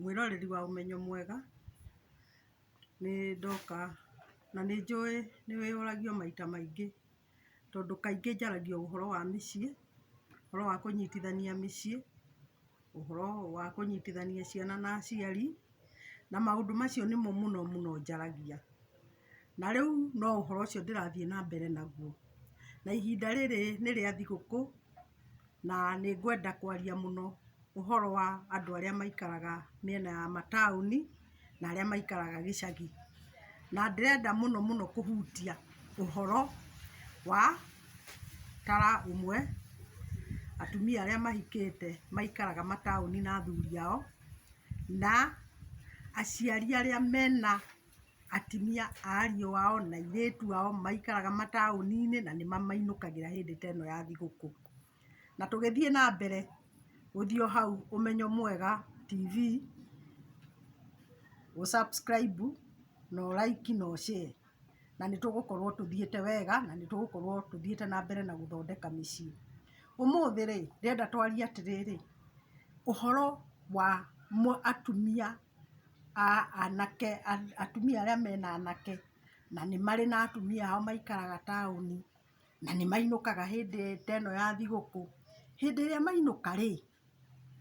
Mwĩroreri wa Ũmenyo Mwega, nĩ ndoka na nĩ njũĩ nĩ wĩyũragia maita maingĩ, tondũ kaingĩ njaragia ũhoro wa mĩciĩ, ũhoro wa kũnyitithania mĩciĩ, ũhoro wa kũnyitithania ciana na aciari, na maũndũ macio nĩmo mũno mũno njaragia. Na rĩu no ũhoro ũcio ndĩrathiĩ na mbere naguo. Na ihinda rĩrĩ nĩ rĩa thigũkũ, na nĩ ngwenda kwaria mũno ũhoro wa andũ arĩa maikaraga mĩena ya mataũni, na arĩa maikaraga gĩcagi. Na ndĩrenda mũno mũno kũhutia ũhoro wa tara ũmwe, atumia arĩa mahikĩte maikaraga mataũni na athuri ao, na aciari arĩa mena atumia a ariũ ao na airĩtu ao maikaraga mataũni-inĩ na nĩ mamainũkagĩra hĩndĩ ta ĩno ya thigũkũ. Na tũgĩthiĩ na mbere, ũthiĩ o hau Ũmenyo Mwega TV, ũ subscribe na ũ like na ũ share. Na nĩ tũgũkorwo tũthiĩte wega na nĩ tũgũkorwo tũthiĩte na mbere na gũthondeka mĩciĩ. Ũmũthĩ rĩ, ndĩrenda twarie atĩrĩrĩ, ũhoro wa atumia a anake, atumia arĩa mena anake na nĩ marĩ na atumia ao maikaraga taũni. Na nĩ mainũkaga hĩndĩ ta ĩno ya thigũkũ. Hĩndĩ ĩrĩa mainũka rĩ,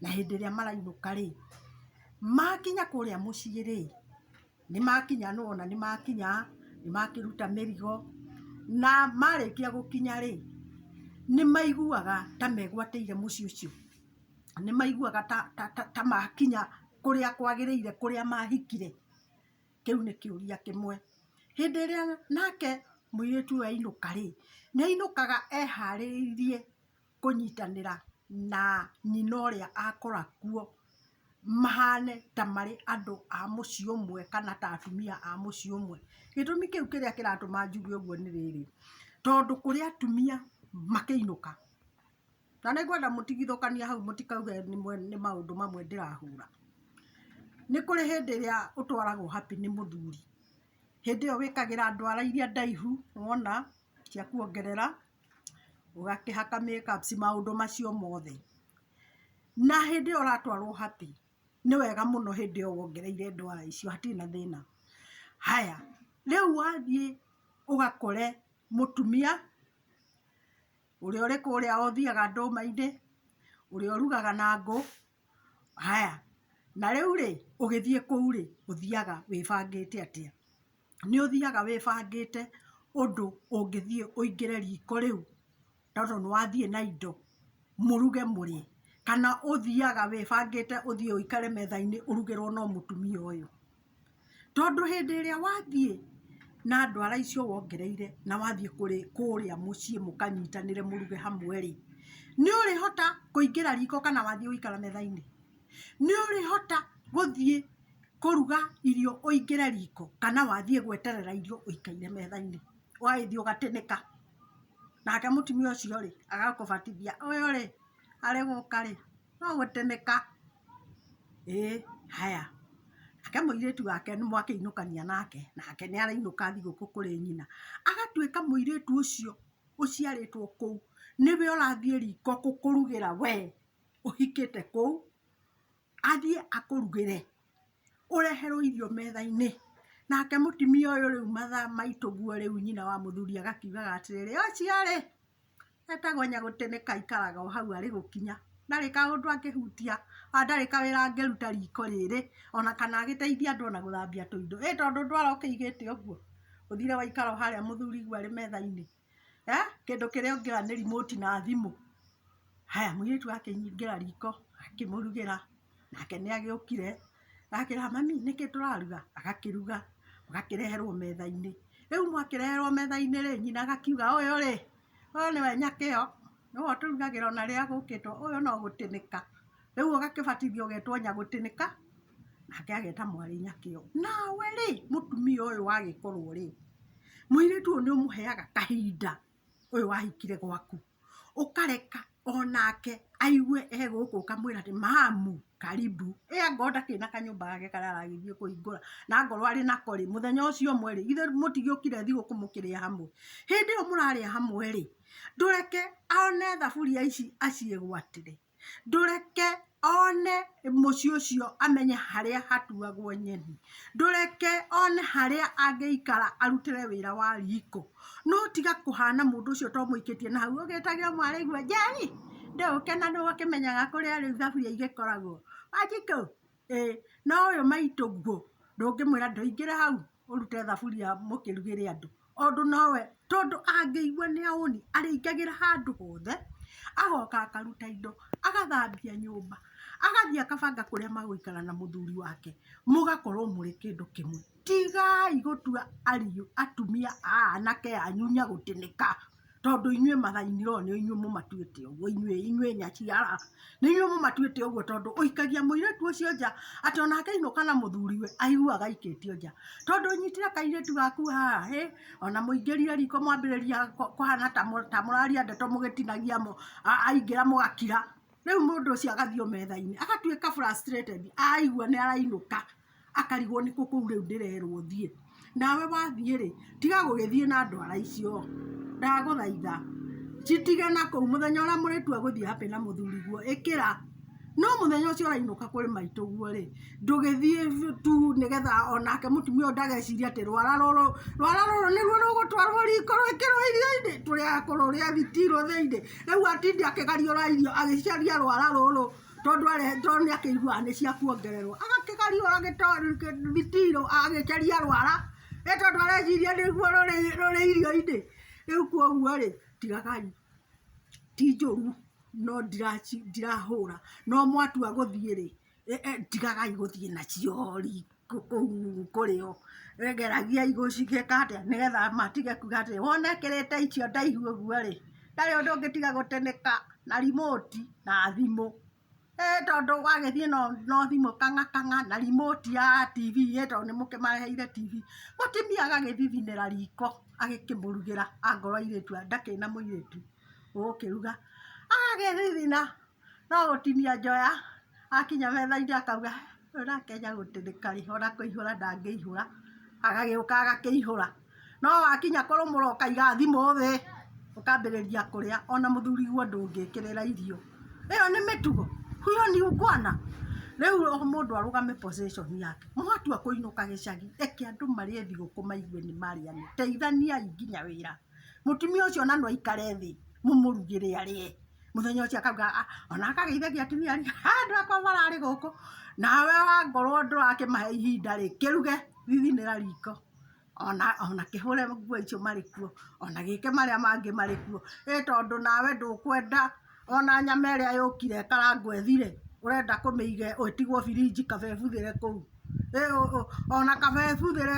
na hĩndĩ ĩrĩa marainũka rĩ, makinya kũrĩa mũciĩ rĩ, nĩ makinya nĩ wona nĩ makinya, nĩ makĩruta mĩrigo, na marĩkia gũkinya rĩ, nĩ maiguaga ta megwatĩire mũciĩ ũcio. Nĩ maiguaga ta makinya kũrĩa kwagĩrĩire kũrĩa mahikire. Kĩu nĩ kĩũria kĩmwe. Hĩndĩ ĩrĩa nake mũirĩtu ũyũ ainũka rĩ, nĩ ainũkaga eharĩrĩirie kũnyitanĩra na nyina ũrĩa akora kuo, mahane ta marĩ andũ a mũciĩ ũmwe kana ta atumia a mũciĩ ũmwe. Gĩtũmi kĩu kĩrĩa kĩratũma njuge ũguo nĩ rĩrĩ, tondũ kũrĩ atumia makĩinũka, Na nĩ ngwenda mũtigithũkanie hau mũtikauge nĩ maũndũ mamwe ndĩrahũra. Nĩ kũrĩ hĩndĩ ĩrĩa ũtwaragwo happy nĩ mũthuri. Hĩndĩ ĩyo wĩkagĩra ndwara iria ndaihu wona cia kuongerera, ũgakĩhaka make ups maũndũ macio mothe. Na hĩndĩ ĩyo ũratwarwo happy, nĩ wega mũno hĩndĩ ĩyo wongereire ndwara icio hatirĩ na thĩna. Haya, rĩu wathiĩ ũgakore mũtumia Ũrĩa ũrĩ kũrĩa ũthiaga ndũma-inĩ, ũrĩa ũrugaga na ngũ, haya, na rĩu rĩ, ũgĩthiĩ kũu rĩ, ũthiaga wĩbangĩte atĩa? Nĩ ũthiaga wĩbangĩte ũndũ ũngĩthiĩ ũingĩre riko rĩu, tondũ nĩ wathiĩ na indo, mũruge mũrĩe, kana ũthiaga wĩbangĩte ũthiĩ ũikare metha-inĩ ũrugĩrwo no mũtumia ũyũ? Tondũ hĩndĩ ĩrĩa wathiĩ na ndwara icio wongereire na wathiĩ kũrĩa mũciĩ mũkanyitanĩre mũruge hamwe rĩ, nĩ ũrĩhota kũingĩra riko kana wathiĩ gũikara metha-inĩ? Nĩ ũrĩhota gũthiĩ kũruga irio ũingĩre riko kana wathiĩ gweterera irio ũikaire metha-inĩ? Ũgagĩthiĩ ũgatĩnĩka. Nake mũtumia ũcio rĩ, agakũbatithia, ũyũ rĩ, arĩ gũka rĩ, no gũtĩnĩka. Ĩĩ haya, nake mũirĩtu wake nĩ mwakĩinũkania nake, nake nĩ arainũka thigũkũ kũrĩ nyina, agatuĩka mũirĩtu ũcio ũciarĩtwo kũu, nĩwe ũrathiĩ riko gũkũrugĩra we ũhikĩte kũu, athiĩ akũrugĩre, ũreherwo irio metha-inĩ. Nake mũtumia ũyũ rĩu mathaa maitũguo rĩu nyina wa mũthuri agakiugaga atĩrĩrĩ, ũcio rĩ Etagwo nyagũtĩnĩka aikaraga o hau arĩ gũkinya, ndarĩ kaũndũ angĩhutia, ona ndarĩ kawĩra angĩruta riko rĩrĩ, ona kana agĩteithie andũ ona gũthambia tũindo. Ĩ tondũ ndwara ũkĩigĩte ũguo, ũthire waikara o harĩa mũthuriguo arĩ metha-inĩ, kĩndũ kĩrĩa ũngĩoya nĩ remote na thimũ. Haya mũirĩtu akĩingĩra riko, akĩmũrugĩra, nake nĩ agĩũkire, akĩra mami nĩkĩ tũraruga? Agakĩruga, mũgakĩreherwo metha-inĩ. Rĩu mwakĩreherwo metha-inĩ rĩ, nyina agakiuga ũyũ rĩ, ũyũ nĩwe nyakĩo, nĩwe ũtũrugagĩra ona rĩrĩa gũkĩtwo, ũyũ no gũtĩnĩka. Rĩu ũgakĩbatithio ũgetwo nyagũtĩnĩka, nake ageta mwarĩ nyakĩo. Nawe rĩ, mũtumia ũyũ wagĩkorwo rĩ, mũirĩtu ũyũ nĩ ũmũheaga kahinda, ũyũ wahikire gwaku. Ũkareka onake aigue e gũkũ ũkamwĩra atĩ mamu karibu. Ĩ angorwo ndakĩrĩ na kanyũmba gake karĩa aragĩthiĩ kũhingũra, na angorwo arĩ nako rĩ, mũthenya ũcio ũmwe rĩ, githĩ mũtigĩũkire thigũkũ mũkĩrĩa hamwe? Hĩndĩ ĩyo mũrarĩa hamwe rĩ, ndũreke one thaburia ici aciĩgwatĩre. Ndũreke One mũciĩ ũcio amenye harĩa hatuagwo nyeni, ndũreke one harĩa angĩikara arutĩre wĩra wa riko, no tiga kũhana mũndũ ũcio to mũikĩtie na hau ũgĩtagĩra mwarĩguo Njeri, ndũke na nĩwe ũkĩmenyaga kũrĩa rĩu thaburia igĩkoragwo, Wanjikũ, ĩ no ũyũ maitũguo ndũngĩmwĩra ndũingĩre hau ũrute thaburia mũkĩrugĩre andũ. Ũndũ nowe tondũ angĩigua nĩ ahũni arĩingagĩra handũ hothe, agoka akaruta indo, agathambia nyũmba, agathiĩ akabanga kũrĩa magũikara na mũthuri wake, mũgakorwo mũrĩ kĩndũ kĩmwe. Tigai gũtua ariũ atumia a anake anyu nyagũtĩnĩka. Tondũ inyuĩ mathainiroo nĩ inyuĩ mũmatuĩte ũguo, inyuĩ inyuĩ nyaciara nĩ inyuĩ mũmatuĩte ũguo, tondũ ũikagia mũirĩtu ũcio nja atĩ onake ainũka na mũthuriwe aiguaga aikĩtio nja. Tondũ ũnyitire kairĩtu gaku haha hĩ, ona mũingĩrire riko mwambĩrĩria kũhana ta mũraria ndeto mũgĩtinagia aingĩra mũgakira. Rĩu mũndũ ũcio agathiĩ o metha-inĩ agatuĩka frustrated aigua nĩ arainũka. Akarigwo nĩkũ kũu rĩu ndĩrerwo thiĩ. Nawe wathiĩ rĩ, tiga gũgĩthiĩ na ndwara icio, ndagũthaitha, citige na kũu, mũthenya ũrĩa mũrĩtua gũthiĩ happy na mũthuriguo, ĩkĩra. No mũthenya ũcio ũrainũka kũrĩ maitũguo rĩ, ndũgĩthiĩ tu nĩgetha onake mũtumia ũyũ ndagecirie atĩ rwara rũrũ, rwara rũrũ nĩruo rũgũtwarwo riko rwĩkĩrwo irio-inĩ, tũrĩ a kũrũrĩa thitiro thĩinĩ, rĩu atinde akĩgariũra irio agĩcaria rwara rũrũ. Tondũ tondũ nĩ akĩiguaga nĩ cia kuongererwo, agakĩgariũra thitiro agĩcaria rwara, ĩ tondũ areciria nĩguo rũrĩ irio-inĩ. Rĩu koguo rĩ, tigagai, ti njũru no ndirahũra, no mwatua gũthiĩ rĩ, tigagai gũthiĩ nacio riko kũu kũrĩ o, geragiai gũcigĩka atĩa, nĩgetha matige kuga atĩ wona ekĩrĩte icio ndaihu ũguo rĩ, ndarĩ ũndũ ũngĩ tiga gũtĩnĩka na remote na thimũ. Ĩ tondũ wagĩthiĩ no thimũ kang'a kang'a na remote ya TV ĩ tondũ nĩ mũkĩmareheire TV. Mũtumia agagĩthithinĩra riko agĩkĩmũrugĩra angorwo airĩtu ndakĩrĩ na mũirĩtu ũgũkĩruga. Agagĩthithina no gũtinia njoya akinya metha-inĩ akauga ũyũ nake nyagũtĩrĩka rĩ ona kũihũra ndangĩihũra, agagĩũka agakĩihũra. No wakinya kũrũmũra ũkaiga thimũ thĩ ũkambĩrĩria kũrĩa ona mũthuriguo ndũngĩkĩrĩra irio. Ĩyo nĩ mĩtugo? Huyo ni ungwana? Rĩu o mũndũ arũgame position yake. Mwatua kũinũka gĩcagi reke andũ marĩe thigũkũ maigue nĩ marĩa. Teithaniai nginya wĩra. Mũtumia ũcio ona no aikare thĩ mũmũrugĩre arĩe. Mũthenya ũcio akauga ah, ona akageithagia atumia arĩa andũ akwa mararĩ gũkũ. Nawe wangorwo ndũrakĩmahe ihinda rĩ, kĩruge thithinĩra riko. Ona kĩhũre nguo icio marĩ kuo, ona gĩke marĩa mangĩ marĩ kuo. Ĩ tondũ nawe ndũkwenda ona nyama ĩrĩa yũkire ĩkarangwo ĩthire, ũrenda kũmĩiga ĩtigwo birinji kaba ĩbuthĩre kũu. Ona kaba ĩbuthĩre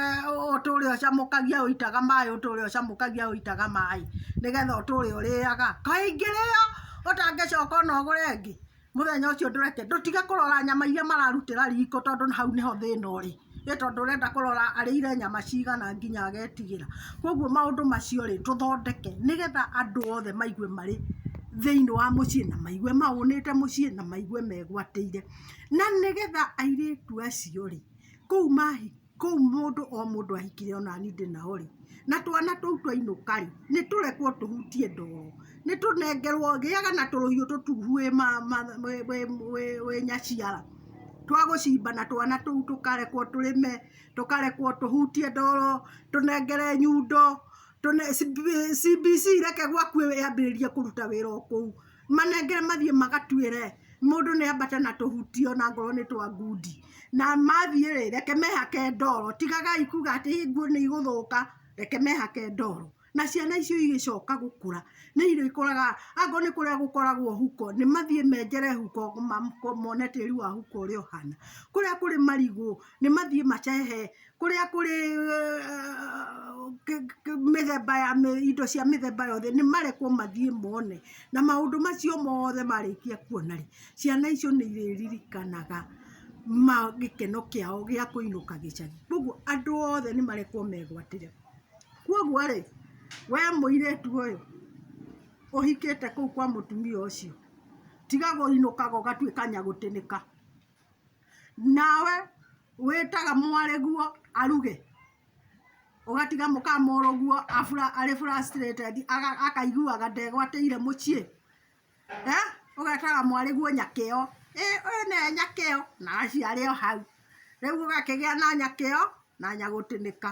ũtũre ũcamũkagia ũitaga maĩ, ũtũre ũcamũkagia ũitaga maĩ, nĩgetha ũtũre ũrĩaga. Kaĩ ingĩrĩo ũtangĩcoka ona ũgũre ĩngĩ? Mũthenya ũcio ndũreke, ndũtige kũrora nyama iria mararutĩra riko tondũ hau nĩho thĩna ũrĩ. Ĩ tondũ ũrenda kũrora arĩire nyama cigana nginya agetigĩra. Koguo maũndũ macio rĩ, tũthondeke nĩgetha andũ othe maigue marĩ thĩinĩ wa mũciĩ na maigue mahũnĩte mũciĩ na maigue megwatĩire. Na nĩgetha airĩtu acio rĩ, kũu kũu mũndũ o mũndũ ahikire ona niĩ ndĩ nao rĩ, na twana tũu twainũka rĩ, nĩ tũrekwo tũhutie ndoro, nĩ tũnengerwo, gĩaga na tũrũhiũ tũtuhu wĩ nyaciara, twa gũcimba na twana tũu tũkarekwo tũrĩme, tũkarekwo tũhutie ndoro, tũnengere nyundo, CBC reke gwaku yambĩrĩrie kũruta wĩra o kũu. Manengere mathiĩ magatuĩre, mũndũ nĩ ambate na tũhuti ona ngorwo nĩ twa ngundi. Na mathiĩ rĩ, reke mehake ndoro, tigagai kuga atĩ nguo nĩ igũthũka, reke mehake ndoro. Na ciana icio igĩcoka gũkũra, nĩ irĩkoraga, angorwo nĩ kũrĩa gũkoragwo huko, nĩ mathiĩ menjere huko mone tĩri wa huko ũrĩa ũhana. Kũrĩa kũrĩ marigũ, nĩ mathiĩ macehe kũrĩa kũrĩ mĩthemba ya indo cia mĩthemba yothe nĩ marekwo mathiĩ mone. Na maũndũ macio mothe marĩkia kuona rĩ, ciana icio nĩ irĩririkanaga gĩkeno kĩao gĩa kũinũka gĩcagi. Koguo andũ othe nĩ marekwo megwatĩre. Koguo rĩ, we mũirĩtu ũyũ ũhikĩte kũu kwa mũtumia ũcio, tiga kũinũkaga ũgatuĩka nyagũtĩnĩka. Nawe wĩtaga mwarĩguo aruge, ũgatiga mũka mũrũguo arĩ frustrated akaiguaga ndegwatĩire mũciĩ, ũgetaga mwarĩguo nyakĩo. Ĩ ũyũ nĩwe nyakĩo na acio arĩ o hau. Rĩu ũgakĩgĩa na nyakĩo na nyagũtĩnĩka.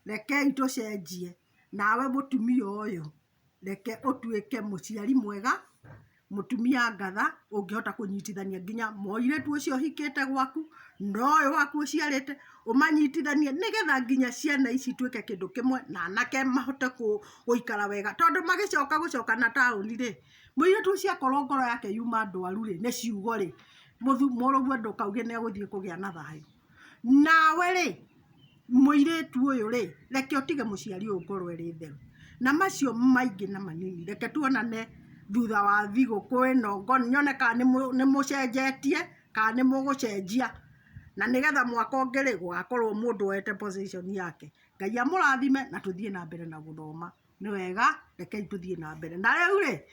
Rekei tũcenjie. Nawe mũtumia ũyũ, reke ũtuĩke mũciari mwega, mũtumia ngatha, ũngĩhota kũnyitithania nginya mũirĩtu ũcio ũhikĩte gwaku, na ũyũ waku ũciarĩte, ũmanyitithanie nĩgetha nginya ciana ici ituĩke kĩndũ kĩmwe na anake mahote gũikara wega. Tondũ magĩcoka gũcoka na taũni rĩ, mũirĩtu ũcio akorwo ngoro yake yuma ndwaru rĩ, nĩ ciugo rĩ, mũrũguo ndũkauge nĩ egũthiĩ kũgĩa na thayũ. Nawe rĩ, mũirĩtu ũyũ rĩ, reke ũtige mũciari ũyũ ngoro ĩrĩ theru. Na macio maingĩ na manini, reke tuonane thutha wa thigũkũ ĩno, nyone kana nĩ mũcenjetie, kana nĩ mũgũcenjia. Na nĩgetha mwaka ũngĩ rĩ, gũgakorwo mũndũ oete position yake. Ngai amũrathime na tũthiĩ na mbere na gũthoma. Nĩ wega, rekei tũthiĩ na mbere. Na rĩu rĩ.